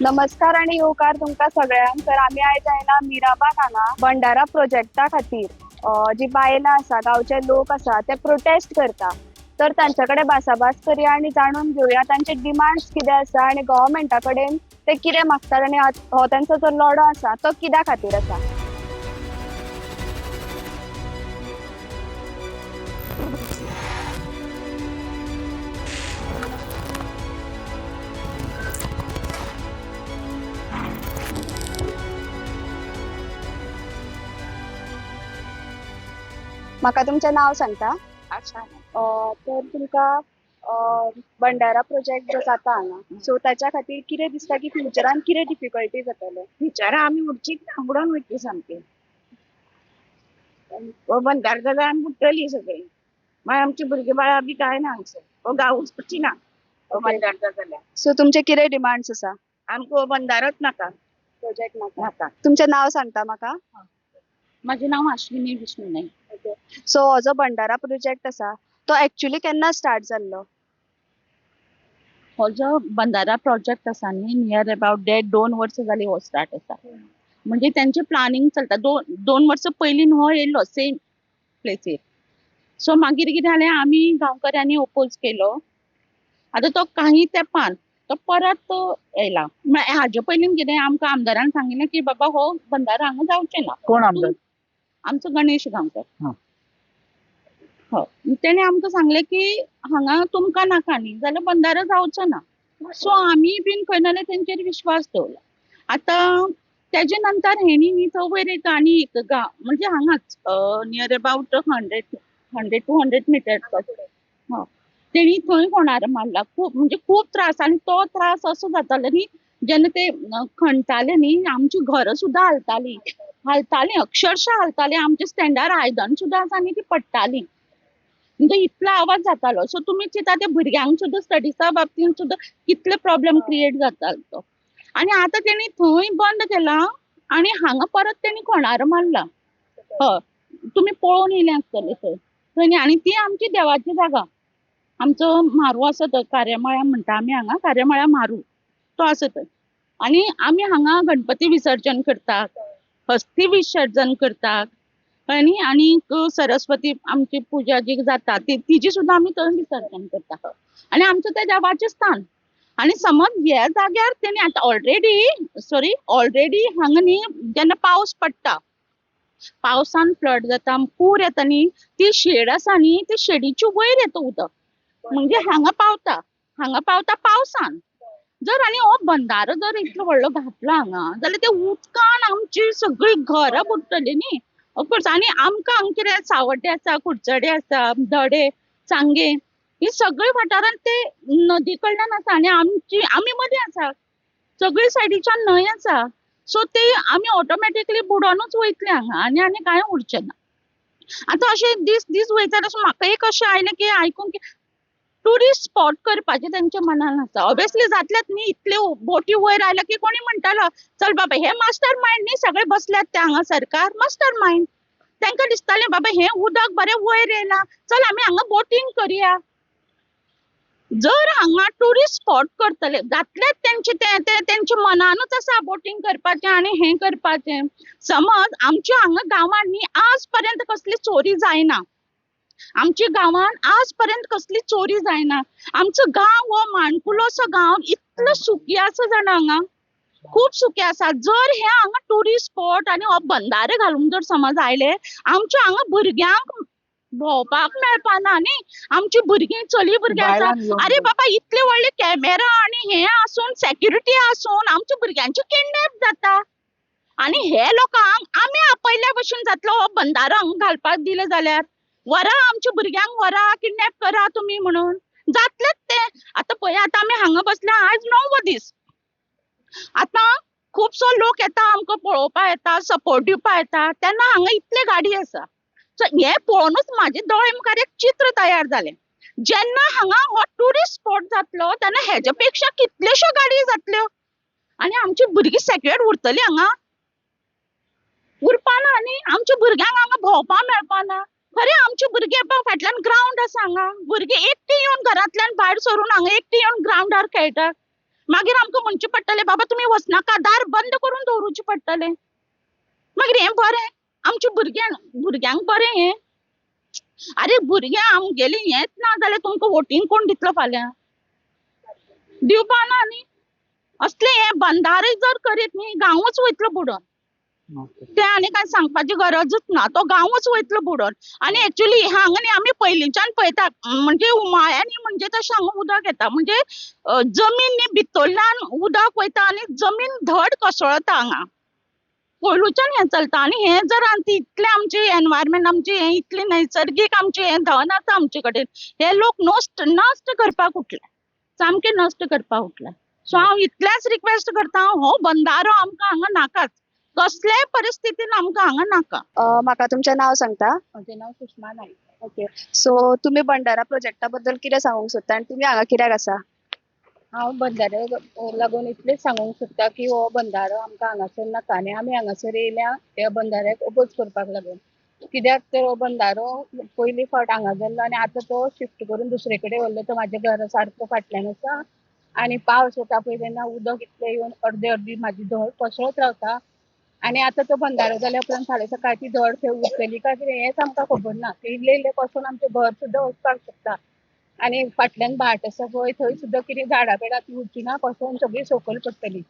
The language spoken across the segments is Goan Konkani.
नमस्कार आणि येवकार तुमकां सगळ्यांक. तर आमी आयज आयला मिराबाग हांगा बंडारा प्रोजेक्टा खातीर जी बायलां आसा, गांवचे लोक आसा, ते प्रोटेस्ट करता. तर तांचे कडेन भासाभास करया आनी जाणून घेवया तांचे डिमांड्स कितें आसा आनी गव्हर्मेंटा कडेन ते कितें मागतात आनी हो तांचो जो लढो आसा तो कित्या खातीर आसा. म्हाका तुमचें नांव सांगता? अच्छा. तर तुमकां बंडारा प्रोजेक्ट जो जाता हांगा, सो ताच्या खातीर कितें दिसता की फ्युचरान कितें डिफिकल्टी जातले? फ्युचरा आमी उरचीच ना, बुडोन वयतली सामकी. हो बंदारो जाल्यार आमी बुडटली सगळीं. मागीर आमची भुरगीं बाळां बी कांय ना हांगसर. हो गांवूच उरची ना हो बंदारो जाता जाल्यार. सो तुमचे कितें डिमांड्स आसा? आमकां हो बंदारोच नाका. प्रोजेक्ट नाका. नाका. तुमचें नांव सांगता म्हाका? माझे नाव अश्विनी विष्णू नाईक. सो हो जो बंडारा प्रोजेक्ट आसा तो एक्चुअली केन्ना स्टार्ट जाल्लो? हो जो बंदारा प्रोजेक्ट आसा न्ही, नियर अबाउट 1.5-2 वर्सां जाली हो स्टार्ट आसा. म्हणजे तेंचे प्लानिंग चलता. दोन वर्सां पयलीं हो येयलो सेम प्लेसीर. सो मागीर कितें जालें, आमी गांवकऱ्यांनी ओपोज केलो. आतां तो काही तेंपान तो परत येयला. म्हळ्यार हाजे पयलीं कितें आमकां आमदारान सांगिल्लें की बाबा हो बंदारो हांगा जावचें ना. कोण आमदार? आमचो गणेश गांवकर. हय, तेणे आमकां सांगलें की हांगा तुमकां नाका न्ही जाल्यार बंदारो जावचो ना. सो आमी बीन खंय नाल्यार तेंचेर विश्वास दवरला. आतां तेजे नंतर हेणी न्ही थंय वयर एक आनी एक गांव, म्हणजे हांगाच नियर अबाउट 100-200 मिटर. हय, तेणी थंय होणार मारला. खूब म्हणजे खूब त्रास. आनी तो त्रास असो जातालो न्ही, जेन्ना ते खणटाले न्ही, आमची घरां सुद्दां हालताली हालताली, अक्षरशः हालताली. आमच्या स्टँडार आयदन सुद्दां आसा न्ही, ती पडटाली. म्हणजे इतलो आवाज जातालो. सो तुमी चिंता ते भुरग्यांक सुद्दां स्टडिजा बाबतीन सुद्दां कितले प्रॉब्लेम क्रिएट जातालो तो. आनी आतां तेणी थंय बंद केला आनी हांगा परत तेणी खोणार मारला. हय, तुमी पळोवन येयले आसतले थंय थंय. आनी ती आमची देवाची जागा. आमचो म्हारू आसा थंय, कार्यामळ्या म्हणटा आमी हांगा, कार्यामळ्या म्हारू तो आसा थंय. आनी आमी हांगा गणपती विसर्जन करतात, हस्ती विसर्जन करतात, आनी आनीक सरस्वती आमची पुजा जी जाता ती तिजी सुद्दां आमी थंय विसर्जन करता. आनी आमचें तें देवाचें स्थान. आनी समज ह्या जाग्यार तेणी आतां ऑलरेडी हांगा न्ही जेन्ना पावस पडटा, पावसान फ्लड जाता, पूर येता न्ही, ती शेड आसा न्ही, ती शेडीची वयर येता उदक, म्हणजे हांगा पावता, हांगा पावता पावसान. जर आनी हो बंदारो जर इतलो व्हडलो घातलो हांगा जाल्यार ते उदकान आमची सगळीं घरां बुडटलीं न्ही. ऑफकोर्स. आनी आमकां हांगा कितें सावड्डे आसा, कुडचडे आसा, धडे, सांगे, ही सगळी वाठारांत ते नदी कडल्यान आसा. आनी आमी मदीं आसा, सगळी सायडीच्यान न्हंय आसा. सो ते आमी ऑटोमॅटिकली बुडोनूच वयतले हांगा आनी आनी कांय उरचें ना. आतां अशें दीस दीस वयता तशें म्हाका एक अशें आयलें की आयकूंक की टुरिस्ट स्पॉट करपाचें तेंच्या मनान आसा. ऑब्वियसली जातलेच न्ही, इतल्यो बोटी वयर आयल्या की कोणी म्हणटालो चल बाबा हे मास्टर मायंड न्ही, सगळे बसल्यात ते हांगा सरकार मास्टर मायंड. तांकां दिसतालें बाबा हें उदक बरें वयर येयलां, चल आमी हांगा बोटींग करया. जर हांगा टुरिस्ट स्पॉट करतले जातलेच तेंचे ते तेंच्या मनानूच आसा बोटींग करपाचें आनी हें करपाचें. समज आमच्या हांगा गांवांत न्ही आज पर्यंत कसली चोरी जायना, आमच्या गांवांत आज पर्यंत कसली चोरी जायना. आमचो गांव हो माणकुलोसो गांव इतलो सुखी आसा जाणा, हांगा खूब सुखी आसा. जर हे हांगा टुरिस्ट स्पॉट आनी हो बंदारे घालूंक जर समज आयले, आमच्या हांगा भुरग्यांक भोंवपाक मेळपाना न्ही. आमची भुरगीं चली भुरगीं आसा, अरे बाबा इतले व्हडले कॅमेरा आनी हे आसून सेक्युरिटी आसून आमच्या भुरग्यांची किडनॅप जाता. आनी हे लोकांक आमी आपयल्या भशेन जातलो हो बंदारो हांगा घालपाक दिले जाल्यार. व्हरा आमच्या भुरग्यांक, व्हरा, किडनॅप करा तुमी म्हणून जातलेच ते. आतां पळय, आतां आमी हांगा बसल्या आज 9वो दीस. आतां खुबसो लोक येता आमकां पळोवपाक येता, सपोर्ट दिवपाक येता, तेन्ना हांगा इतले गाडी आसा. सो हें पळोवनूच म्हाजे दोळे मुखार एक चित्र तयार जालें. जेन्ना हांगा हो टुरिस्ट स्पॉट जातलो तेन्ना हेजे पेक्षा कितल्योश्यो गाडी जातल्यो आनी आमची भुरगीं सेक्युअर उरतली हांगा? उरपाना न्ही. आमच्या भुरग्यांक हांगा भोंवपाक मेळपाना. खरें आमचे भुरगे फाटल्यान ग्रावंड आसा, हांगा भुरगीं एकटीं येवन घरांतल्यान भायर सरून हांगा एकटीं येवन ग्रावंडार खेळटात. मागीर आमकां म्हणचें पडटलें बाबा तुमी वचनाका, दार बंद करून दवरुचें पडटलें. मागीर हें बरें आमच्या भुरग्यांक बरें हें. आरे भुरग्यां आमगेलीं हेंच ना जाल्यार तुमकां वोटींग कोण दितलो फाल्यां? दिवपा ना न्ही. असलें हें बंदारे जर करीत न्ही गांवूच वयतलो बुडोन. तें आनी कांय सांगपाची गरजूच ना, तो गांवूच वयतलो बुडोन. आनी एक्चुली हांगा न्ही आमी पयलींच्यान पळयतात, म्हणजे उमाळ्यांनी म्हणजे तशें हांगा उदक येता, म्हणजे जमीन न्ही भितरल्यान उदक वयता आनी जमीन धड कोसळता हांगा पयलूच्यान हें चलता. आनी हें जर इतलें आमचें एनवायरमेंट आमचें हें इतलें नैसर्गीक आमचें हें धन आसा आमचे कडेन, हे लोक नश्ट करपाक उठले, सामकें नश्ट करपाक उठले. सो हांव इतलेंच रिक्वेस्ट करता, हो बंदारो आमकां हांगा नाकाच, कसल्याय परिस्थितीन आमकां हांगा नाका. म्हाका तुमचें नांव सांगता? म्हजें नांव सुषमा नायक. ओके, सो तुमी बंडारा प्रोजेक्टा बद्दल कितें सांगूंक सोदता आनी तुमी हांगा कित्याक आसा? हांव बंदाऱ्याक लागून इतलेंच सांगूंक सोदता की हो बंदारो आमकां हांगासर नाका आनी आमी हांगासर येयल्या ह्या बंदाऱ्याक ओपोज करपाक लागून. कित्याक तर हो बंदारो पयली फावट हांगा जाल्लो आनी आतां तो शिफ्ट करून दुसरे कडेन व्हरलो. तो म्हाज्या घरा सारको फाटल्यान आसा आनी पावस येता पळय तेन्ना उदक इतलें येवन अर्दे अर्दी म्हाजी धड कोसळत रावता. आनी आतां तो बंदारो जाल्या उपरांत फाल्यां सकाळी ती धड थंय उरतली काय कितें हेंच आमकां खबर ना. ते इल्लें इल्लें कोसळून आमचें घर सुद्दां वचपाक शकता. आनी फाटल्यान भाट आसा पळय थंय सुद्दां कितें झाडां पेडां ती उरची ना, कोसळून सगळी सकयल पडटली.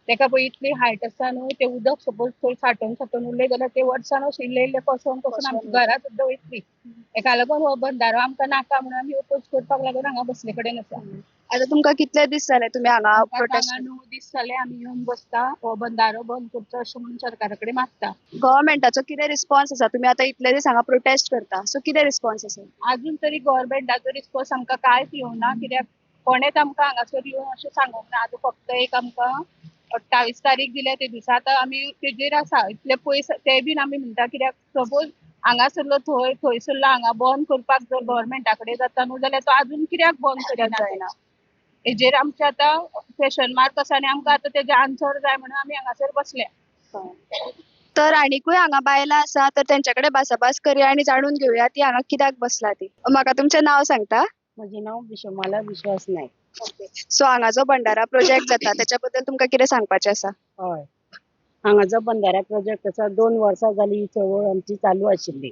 तेका पळय इतली हायट आसा न्हू, तें उदक सपोज थंय साठोवन साठोवन उरलें जाल्यार ते वर्सान अशें इल्लें इल्लें कोसळून कोसळून आमच्या घरां सुद्दां वयतली. तेका लागून हो बंदारो आमकां नाका म्हणून आमी ओपोज करपाक लागून हांगा बसले कडेन आसा. आतां तुमकां कितले दीस जाले तुमी हांगा प्रोटेस्ट? 9 दीस जाले आमी येवन बसता, हो बंदारो बंद करचो अशें म्हणून सरकारा कडेन मागता. गव्हर्मेंटाचो कितें रिस्पॉन्स आसा? तुमी आतां इतले दीस हांगा प्रोटेस्ट करता, सो कितें रिस्पॉन्स आसा? आजून तरी गव्हर्मेंटाचो रिस्पॉन्स आमकां कांयच येवना, कित्याक कोणेच आमकां हांगासर येवन अशें सांगूंक ना. आतां फक्त एक आमकां 28 तारीख दिल्या ते दिसा आतां आमी तेजेर आसा, इतले पयस ते बीन आमी म्हणटा कित्याक सपोज हांगासरलो थंय, थंयसरलो हांगा बंद करपाक जर गव्हर्मेंटा कडेन जाता न्हू जाल्यार तो आजून कित्याक बंद करिना जायना? हेजेर आमचें आतां क्वेशन मार्क आसा आनी आमकां आतां तेजें आन्सर जाय म्हणून आमी हांगासर बसल्या. तर आनीकूय हांगा बायलां आसा, तर तेंच्या कडेन भासाभास करया आनी जाणून घेवया ती हांगा कित्याक बसला ती. म्हाका तुमचें नांव सांगता? म्हजें नांव विश्वमाला विश्वास नायक. ओके, सो हांगा जो बंडारा प्रोजेक्ट जाता तेच्या बद्दल तुमकां कितें सांगपाचें आसा? हय, हांगा जो बंदारा प्रोजेक्ट आसा 2 वर्सां जाली ही चळवळ आमची चालू आशिल्ली.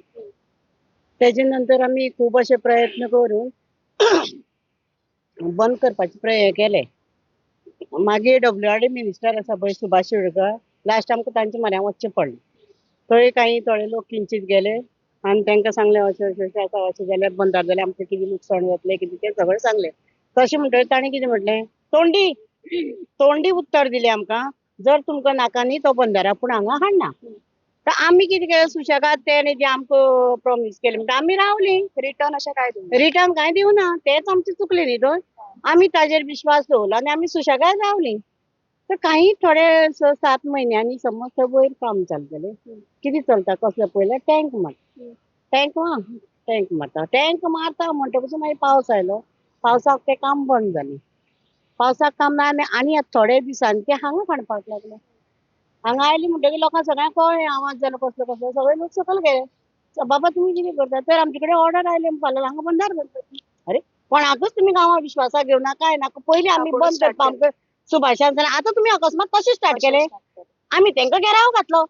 तेजे नंतर आमी खूब अशे प्रयत्न करून बंद करपाचे प्रयत्न केले. मागीर WRD minister आसा पळय सुभाष शिरोडकर, लास्ट आमकां तांच्या म्हऱ्यान वचचें पडलें. थंय कांय थोडे लोक किंचीत गेले आनी तांकां सांगलें अशें अशें अशें आसा, अशें जाल्यार बंदार जाल्यार आमकां कितें लुकसाण जातलें कितें तें सगळें सांगलें. तशें म्हणटकीर ताणें कितें म्हटलें, तोंडी तोंडी उत्तर दिलें आमकां, जर तुमकां नाका न्ही तो बंदारा पूण हांगा हाडना. तर आमी कितें केलें सुशेगाद तेणें जें आमकां प्रोमीस केलें म्हणटा आमी रावलीं. रिटर्न अशें कांय दिवना? रिटर्न कांय दिवना, तेंच आमचें चुकलें न्ही. तर आमी ताजेर विश्वास दवरलो आनी आमी सुशेगाद रावलीं. तर काही थोडे 6-7 म्हयन्यांनी समज थंय वयर काम चलतलें. कितें चलता कसलें पळयल्यार टँक मारता, टँक टँक मारता, टँक मारता म्हणटकूच मागीर पावस आयलो, पावसाक तें काम बंद जालें. पावसाक काम ना आनी आतां थोडे दिसांनी ते हांगा खणपाक लागले. हांगा आयली म्हणटकीर लोकांक सगळ्यांक कळ्ळें आवाज जालो कसलो कसलो, सगळे लोक सकयल गेले. बाबा तुमी कितें करता? तर आमचे कडेन ऑर्डर आयली म्हणपाक हांगा बंदार करपाची. अरे कोणाकूच तुमी गांवां विश्वासाक घेवना काय ना, पयलीं आमी बंद करपा आमकां सुभाषान सांगलें, आतां तुमी अकस्मात कशें स्टार्ट केलें? आमी तांकां घेराव घातलो.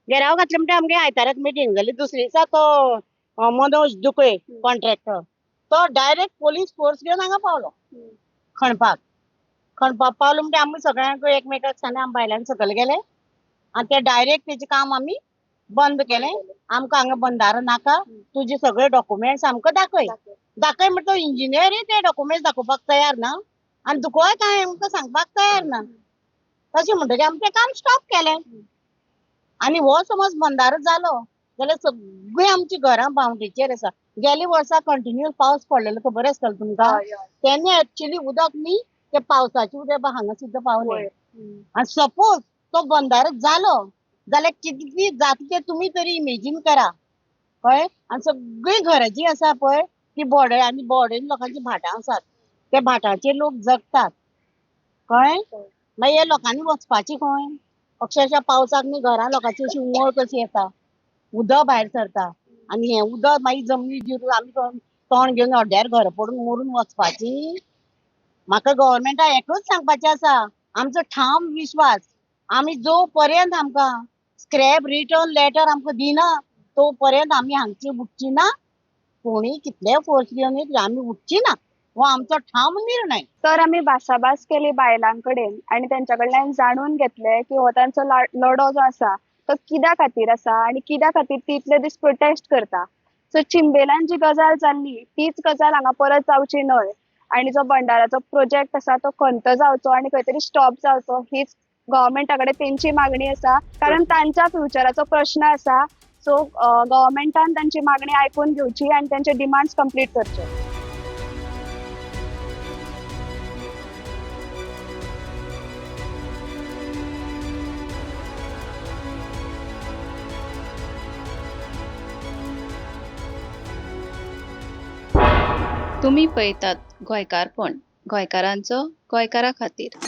घेराव घातले म्हणटा आमगे आयताराक मिटींग जाली. दुसरे दिसा तो मनोज दुकळे कॉन्ट्रॅक्टर तो डायरेक्ट पोलीस फोर्स घेवन हांगा पावलो खणपाक. खणपाक पावलो म्हणटा आमी सगळ्यांक एकमेकाक सांगलें, आमी बायलांनी सकयल गेले आनी ते डायरेक्ट तेजें काम आमी बंद केलें. आमकां हांगा बंदारो नाका, तुजे सगळे डॉक्युमेंट्स आमकां दाखय. दाखय म्हणटा तो इंजिनियरूय ते डॉक्युमेंट्स दाखोवपाक तयार ना आनी तुका कांय आमकां सांगपाक तयार ना. तशें म्हणटकीर आमी तें काम स्टॉप केलें. आनी हो समज बंदारो जालो जाल्यार सगळीं आमची घरां बाउंड्रीचेर आसा. गेल्या वर्सा कंटिन्यूस पावस पडलेलो खबर आसतलो तुमकां, तेन्ना एक्चुली उदक न्ही ते पावसाचें उदक हांगा सुद्दां पावलें. आनी सपोज तो बंदारो जालो जाल्यार कितली जाता तें तुमी तरी इमेजीन करा. कळ्ळें? आनी सगळीं घरां जीं आसा पळय ती बॉर्डर आनी बॉर्डरीन लोकांची भाटां आसात, त्या भाटांचेर लोक जगतात. कळ्ळें? मागीर ह्या लोकांनी वचपाचें खंय? अक्षरशः पावसाक न्ही घरां लोकांची अशी उंवळ कशी येता, उदक भायर सरता आनी हें उदक मागीर जमनी जिरून आमी तोंड घेवन हड्ड्यार घर पडून मरून वचपाची. म्हाका गव्हर्मेंटाक एकूच सांगपाचें आसा, आमचो ठाम विश्वास, आमी जो पर्यंत आमकां स्क्रॅप रिटर्न लेटर आमकां दिना तो पर्यंत आमी हांगची उठची ना. कोणी कितले फोर्स घेवन येतले आमी उठची ना, हो आमचो ठाम निर्णय. तर आमी भासाभास केली बायलां कडेन आनी तेंच्या कडल्यान जाणून घेतलें की हो तांचो लढो जो आसा तो कित्या खातीर आसा आनी कित्या खातीर ती इतले दीस प्रोटेस्ट करता. सो चिंबेलान जी गजाल जाल्ली तीच गजाल हांगा परत जावची न्हय आनी जो बंडाराचो प्रोजेक्ट आसा तो खंत जावचो आनी खंय तरी स्टॉप जावचो हीच गव्हर्मेंटा कडेन तेंची मागणी आसा, कारण तांच्या फ्युचराचो प्रश्न आसा. सो गव्हर्मेंटान तांची मागणी आयकून घेवची आनी तांचे डिमांड्स कंप्लीट करचे. तुमी पळयतात गोंयकारपण, गोंयकारांचो गोंयकारा खातीर.